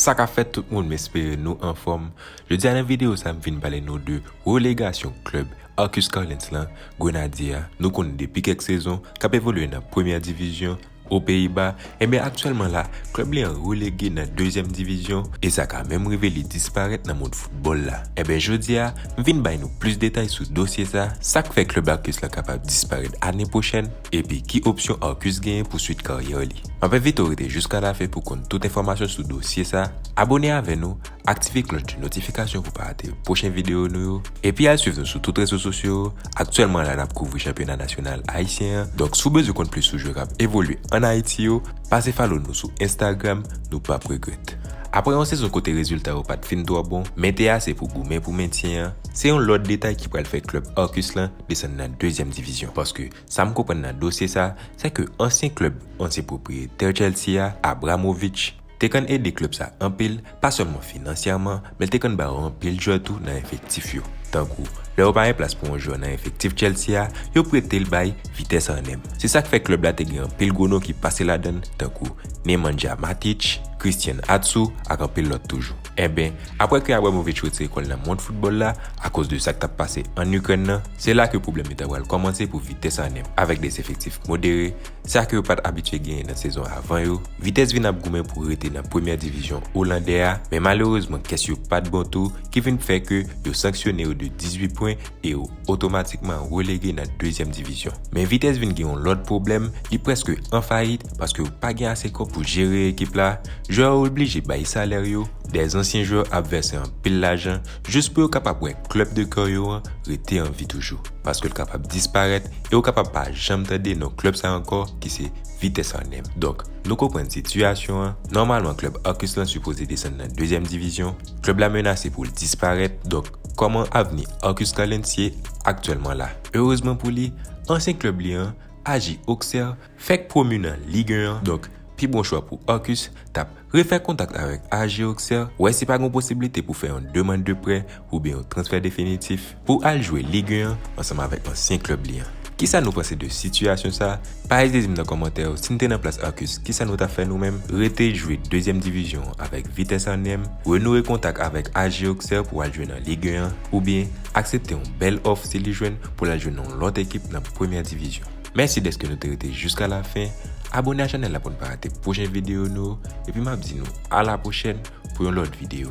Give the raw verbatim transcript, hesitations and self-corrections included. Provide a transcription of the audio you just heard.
Sa k ap fèt tout moun, m espere nou anfòm. Jodi a nan videyo sa, m vin pale nou de relegasyon klèb Arcus Carlens lan, Grenadye a, nou konn depi kèk sezon, k ap evolye nan premyè divizyon o Peyiba. Ebyen, aktyèlman la, klèb li an relege nan dezyèm divizyon, e sa ka menm rive li disparèt nan mond foutbòl la. Ebyen, jodi a, m vin bay nou plis detay sou dosye sa, sa k fè klèb Arcus lan kapab disparèt ane pwochèn, epi ki opsyon Arcus genyen pou swit karyè li. M ap envite w rete jiska lafen pou konn tout enfòmasyon sou dosye sa. Abòne avè nou, aktive klòch de notifikasyon pou pa rate pwochen videyo nou yo, epi al swiv nou sou tout rezo sosyo yo. Aktyèlman la, n ap kouvri chanpyona nasyonal ayisyen an. Donk, si w bezwen konn plis sou jwè k ap evolye ann Ayiti yo, pase follow nou sou Instagram, nou p ap regrèt. Apre yon sezon kote rezilta yo pa t fin twò bon, men te ase pou goumen pou mentyen an, se yon lòt detay ki pral fè klèb Arcus lan desann nan dezyèm divizyon. Paske sa m konprann nan dosye sa, se ke ansyen klèb, ansyen pwopriyetè Chelsea a, Abramovich, te konn ede klèb sa anpil, pa sèlman finansyèman, men l te konn ba yo anpil jwè tou nan efektif yo. Tankou, lè yo pa gen plas pou yon jwè nan efektif Chelsea a, yo prete l bay Vitesse Arnhem. Se sa k fè klèb la te gen anpil gwo non ki pase ladan l, tankou Nemanja Matic, Christian Atsu, ak anpil lòt toujou. Enben, apre ke Abramovich retire kò l nan mond foutbòl la, akoz de sa k t ap pase ann Ikrèn nan, se la ke pwoblèm yo ta pral kòmanse pou Vitesse Arnhem, avèk de efektif modere, sa ke yo pa t abitye genyen nan sezon avan yo. Vitesse vin ap goumen pou rete nan premyè divizyon olandè a, men malerezman kès yo pa t bon tou, ki vin fè ke yo sanksyone yo de dizuit pwen e yo otomatikman relege nan dezyèm divizyon. Men Vitesse vin gen yon lòt pwoblèm, li prèske an fayit paske yo pa gen ase kòb pou jere ekip la, jwè yo oblije bay salè yo, de ansyen jwè ap vèse anpil lajan jis pou yo kapab wè klèb de kè yo an rete an vi toujou, paske l kapab disparèt e yo kapab pa janm tande non klèb sa ankò ki se Vitesse Arnhem. Donk, nou konprann sitiyasyon an. Nòmalman, klèb Arcus lan sipoze desann nan dezyèm divizyon. Klèb la menase pou l disparèt. Donk, kòman avni Arcus Carlens ye aktyèlman la? Erezman pou li, ansyen klèb li an, A G Auxerre, fèk pwomi nan Ligue un an. Donk, pi bon chwa pou Arcus t ap refè kontak avèk A G Auxerre, wè si pa gen posiblite pou fè yon demann de prè oubyen yon transfè definitif pou al jwe Ligue un an ansanm avèk ansyen klèb li an. Kisa nou panse de sitiyasyon sa? Pa ezite di m nan kòmantè yo, si n te nan plas Arcus, kisa nou t ap fè nou menm? Rete jwe dezyèm divizyon an avèk Vitesse Arnhem, renoure kontak avèk A G Auxerre pou al jwe nan Ligue un an, oubyen aksepte yon bèl òf si li jwenn pou l al jwe nan yon lòt ekip nan premyè divizyon. Mèsi dèske nou te rete jiska lafen. Abòne a chanèl la pou n pa rate pwochen videyo nou yo, epi m ap di nou a la pwochèn pou yon lòt videyo.